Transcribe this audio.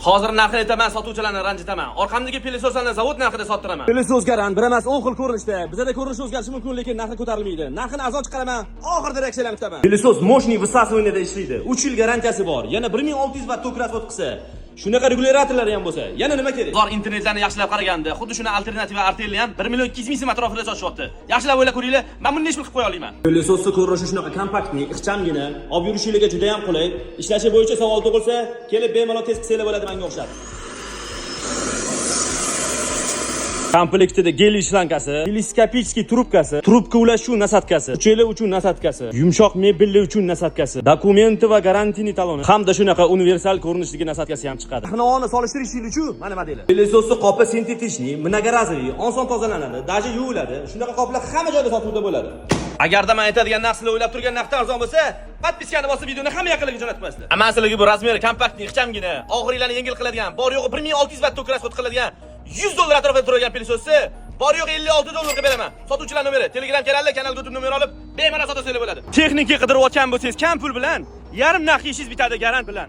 Hozir narxini aytaman, sotuvchilarni ranjitaman. Orqamdagi пылесос larni zavod narxida sottiraman. Пылесос garant, bir emas, 10 xil ko'rinishda. Bizada ko'rinishi o'zgarishi mumkin, lekin narxi ko'tarilmaydi. Narxini arzon chiqaraman, oxirida reaksiyalarni kutaman. Пылесос мощный высасывание da ishlaydi. 3 yil garantiyasi bor. Yana 1600 vatt tok расход qilsa, shunaqa regulyatorlari ham bo'lsa, yana nima kerak? Bozor internetlarni yaxshilab qaraganda, xuddi shuni alternativa Artelni ham 1 million 200 ming so'm atrofida sotishyapti. Yaxshilab o'ylab ko'ringlar, men buni necha pul qilib qo'ya olaman? Пылесос ni ko'rinishi shunaqa kompaktniy, ixchamgina, olib yurishinglarga juda ham qulay. Ishlashi bo'yicha savol tug'ilsa, kelib bemalol test qilsanglar bo'ladi menga o'xshab. Komplektida gel shlankasi, телескопический trubkasi, trubka ulash uchun насадка si, uchala uchun насадка si, yumshoq mebellar uchun насадка si, dokumenti va гарантийный taloni hamda shunaqa universal ko'rinishdagi насадка si ham chiqadi. Narxini solishtirishingiz uchun mana modeli. Пылесос ni qopi синтетичный, многоразовый, oson tozalanadi, даже yuviladi. Shunaqa qoplar hamma joyda sotuvda bo'ladi. Agarda men aytadigan narx sizlar o'ylab turgan narxdan arzon bo'lsa, подписка ni bosib, videoni hamma yaqinlarga jo'natib qo'yasizlar. Man sizlarga bu размер i kompaktniy, ixchamgina, og'iringlarni yengil qiladigan, bor yo'g'i 1600 vatt tok расход qiladigan, 100 dollar atrofida turadigan пылесос ni bor yo'g'i 56 dollarga beraman. Sotuvchilar nomeri, Telegram kanalda, kanalga o'tib nomer olib, bemalol sotsa bo'ladi. Texnika qidirayotgan bo'lsangiz, kam pul bilan yarim narxga ishingiz bitadi garant bilan.